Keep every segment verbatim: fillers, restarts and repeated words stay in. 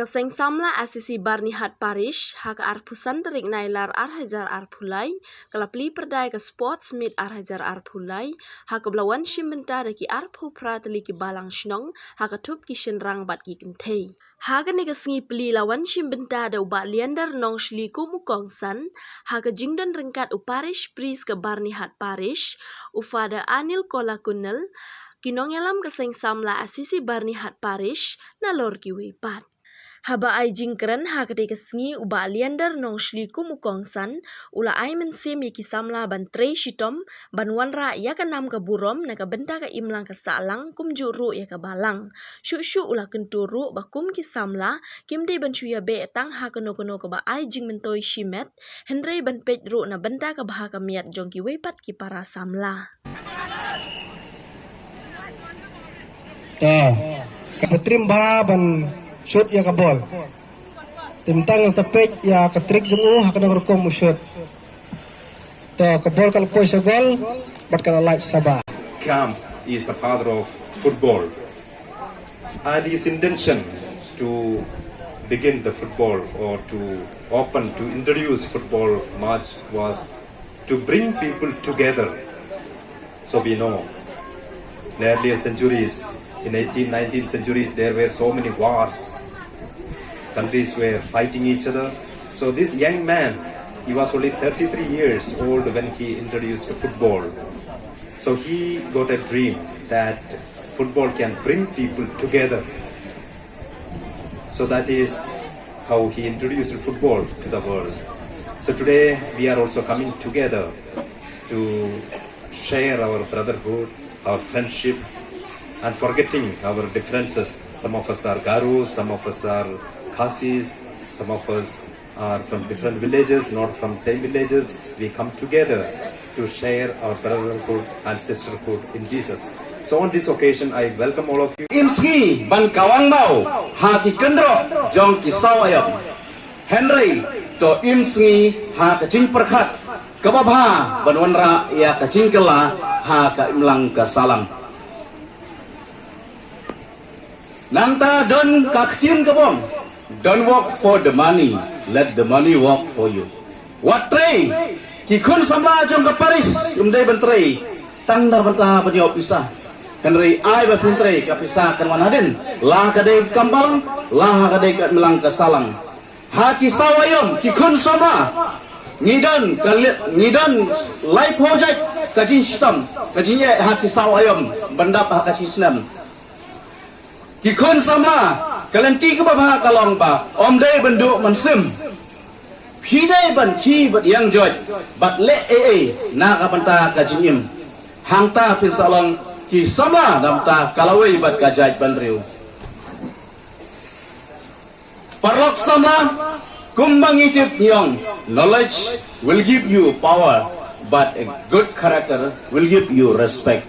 Ka Seng Samla Assisi Byrnihat Parish ha ka arphew san tarik Nailar arhajar arphew lai ka la plie pyrda ïa ka Sports Meet arhajar arphew lai ha kaba la wan shim bynta da ki arphew phra tylli ki balang shnong ha ka thup ki shynrang bad ki kynthei. Ha kane ka sngi plie la wan shim bynta da u Bah Leander Nongshli kum u kongsan ha ka jingdon ryngkat u Parish Priest ka Byrnihat Parish, u Father Anil Kolakunnel, ki nongïalam ka Seng Samla Assisi Byrnihat Parish, nalor kiwei pat. Haba ai jingkren ha katei ka sngi, u Bah Leander Nongshli kum u kongsan u la ai mynsiem ïa ki samla ban trei shitom ban wanrah ïa ka nam ka burom na ka bynta ka imlang ka sahlang kumjuh ruh ïa ka balang. Shuh shuh u la kyntu ruh ba kum ki samla kim dei ban shu ïabeh tang ha kano kano kaba ai jingmyntoi shimet, hynrei ban peit ruh na bynta ka bha ka miat jong kiwei pat ki para samla. Ta, ka ba trim bha ban shoot ïa ka bol. Tymtang sa peit ïa ka trick jong u ha ka dang rukom u shoot. Ta, ka bol ka la poi sha gol bad ka la lait sha ba. Camp is the father of football. And his intention to begin the football or to open, to introduce football match was to bring people together. So we know, in earlier centuries, in eighteenth, nineteenth centuries, there were so many wars. Countries were fighting each other. So this young man, he was only thirty-three years old when he introduced football. So he got a dream that football can bring people together. So that is how he introduced football to the world. So today we are also coming together to share our brotherhood, our friendship, and forgetting our differences. Some of us are Garos, some of us are Khasis, some of us are from different villages, not from same villages. We come together to share our brotherhood and sisterhood in Jesus. So on this occasion, I welcome all of you. Im sngi ban kawang bau ha ki kynroh jong ki saw aïom. Hynrei to im sngi ha ka jingpyrkhat kaba bha ban wanrah ïa ka jingkylla ha ka imlang ka sahlang. Nangta don ka ktien ka bong, don't work for the money, let the money work for you. Wat trei, ki khun samla jong ka parish, ym dei ban trei tang na bynta ban ïoh pisa. Hynrei ai ba phin trei, ka pisa kan wan hadien, la ka dei kam balang, la ka dei ka imlang ka sahlang. Ha ki saw aïom, ki khun samla, ngi don ka li-, ngi don laiphew jait ka jingshitom, ka jingeh ha ki saw aïom ban dap ha ka jingsnem. Ki khun samla, ka lynti kaba bha ka long ba ym dei ban duh mynsiem. Phi dei ban khie bad ïeng joit bad leh ei ei na ka bynta ka jingim. Hangta phin sa long ki samla na bynta ka lawei bad ka jaitbynriew. Paralok samla, kumba ngi tip ngi ong, knowledge will give you power, but a good character will give you respect.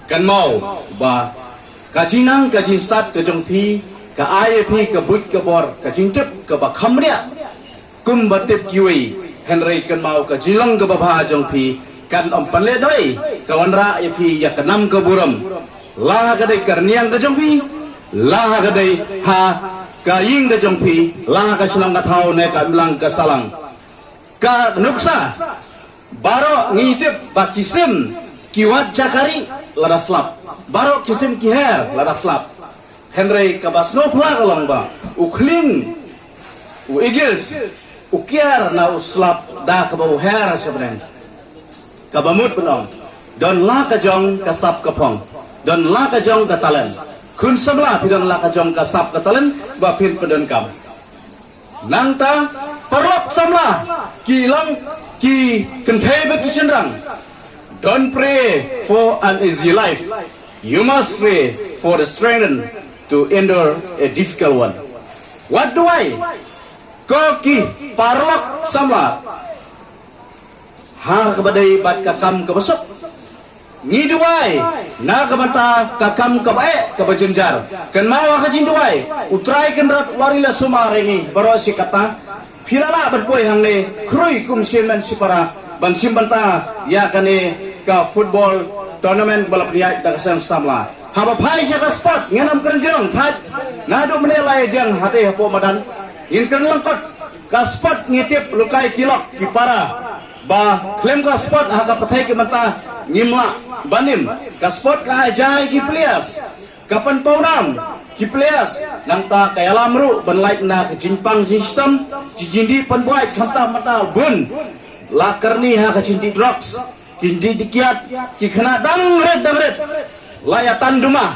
Kynmaw ba ka jingnang ka jingstad ka jong phi ka ai ïa phi ka buit ka bor, ka jingtip kaba kham riah. Kumba tip kiwei, hynrei kynmaw ka jinglong kaba bha jong phi kan ym pynleh dei, ka wanrah ïa phi ïa ka nam ka burom. La ha ka dei ka rynïeng ka jong phi, la ha ka dei ha ka ïing ka jong phi, la ha ka shnong ka thaw ne ka imlang ka sahlang. Ka nuksa, baroh ngi tip ba ki sim ki wad jaka rieh lada slap, baroh ki sim ki her lada slap. Hynrei kaba sngewphylla ka long ba u khlieng, u eagles, u kiar na u slap da kaba u her sha bneng. Kaba mut ban ong, don la ka jong ka sap ka phong, don la ka jong ka talent. Khun samla, phi don la ka jong ka sap ka talent ba phin pyndonkam. Nangta, paralok samla, ki long ki kynthei bad ki shynrang. Don't pray for an easy life. You must pray for the strength to endure a difficult one. Wat duwai, ko ki paralok samla, ha kaba dei bad ka kam kaba suk. Ngi duwai na ka bynta ka kam kaba eh kaba jynjar. Kynmaw ha ka jingduwai, U Trai Kynrad u wari la sumar ïa ngi baroh shi katta. Phi la lah ban poi hangne khrui kum shi hynmen shi para ban shim bynta ïa kane ka football tournament ba la pynïaid da ka seng samla. Haba phai sha ka sport ngin ym kren jrong thait. Naduh mynne la ïa jeng hate hapoh madan ngin kren lyngkot. Ka sport ngi tip lukai ki lok ki para ba khlem ka sport ha ka pyrthei ki mynta ngim lah ban im. Ka sport ka ai jai ki players, ka pynpaw nam ki players, nangta ka ïalam ruh ban lait na ka jingpang jingshitom, ki jingdih pynbuaid khamtam mynta bun. La kyrni ha ka jingdih drugs, ki jingdih kiad, ki khynnah dang rit dang rit la ïa tan duma.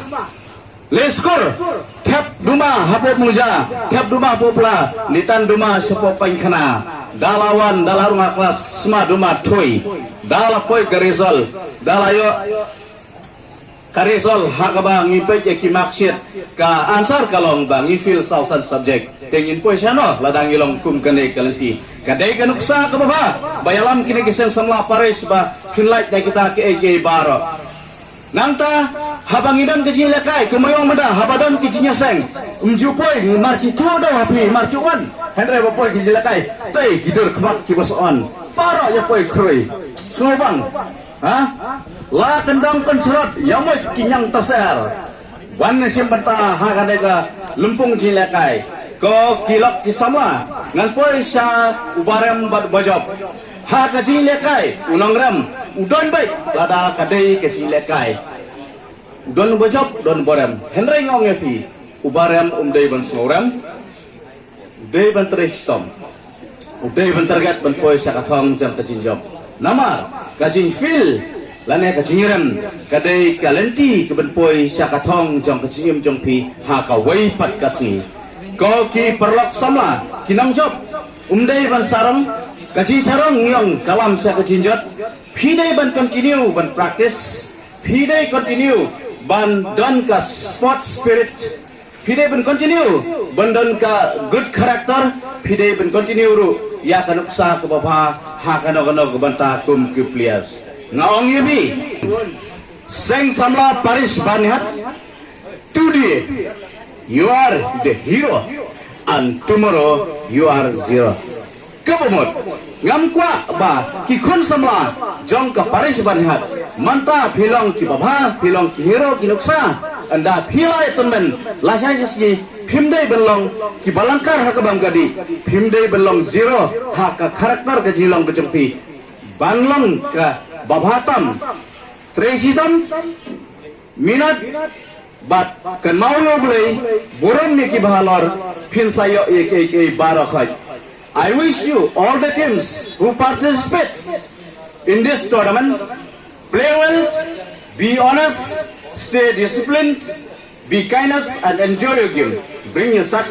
Le skur, thep duma hapoh Mungja, thep duma hapoh Pla, li tan duma shapoh Paikhana. Da la wan, da la rung ha klas, sma duma thui. Da la poi ka result, da la ïoh ka result ha kaba ngi peit ïa ki marksheet, ka answer ka long ba ngi fail saw san subject. Te ngin poi shano lada ngi long kum kane ka lynti? Ka dei ka nuksa kaba bha ba ïalam kine ki seng samla parish ba phin lait na kita kiei kiei baroh. Nangta haba ngi don ka jingïalehkai, kumba ong mynta, haba don ka jingïaseng, ym ju poi, marki tu daw ha phi, marki wan. Hynrei ba poi ka jingïalehkai, te ki dur khmat kiba sa on, baroh ïa poi khrui. Sngewbang, ha? La kyndong kynsyrot ïa mut ki ñiang taser. Wan shim bynta ha kane ka lympung jingïalehkai. Ko ki lok ki samla, ngan poi sha u barem bad u bajop. Ha ka jingïalehkai u nongrem u don beit lada ka dei ka jingïalehkai. U don u bajop, u don u barem. Hynrei nga ong ïa phi, u barem um dei ban sngewrem, u dei ban trei shitom, u dei ban target ban poi sha ka thong jong ka jingjop. Namar ka jingfail lane ka jingrem ka dei ka lynti kaban poi sha ka thong jong ka jingim jong phi ha kawei pat ka sngi. Ko ki paralok samla ki nongjop, um dei ban sarong, ka jingsarong ngi ong ka lam sha ka jingjot. Phi dei ban continue ban practice, phi dei continue ban don ka sport spirit, phi dei ban continue ban don ka good character, phi dei ban continue ruh ïa ka nuksa kaba bha ha kano kano ka bynta kum ki players. Nga ong ïa phi, seng samla parish Baniat, today you are the hero and tomorrow you are zero. Kaba mut, ngam kwah ba ki khun samla jong ka parish Baniat, mynta phi long kiba bha, phi long ki hero ki nuksa, ynda phi la ïa tymmen lashai shisngi, phim dei ban long kiba lyngkar ha kaba ym ka dih, phim dei ban long zero ha ka character ka jinglong ka jong phi. Ban long kaba bha tam, trei shitom, minot bad kynmaw ïa U Blei, burom ïa kiba halor, phin sa ïoh ïa kiei kiei baroh khoit. I wish you all the teams who participates in this tournament, play well, be honest, stay disciplined, be kindness and enjoy your game. Bring your success.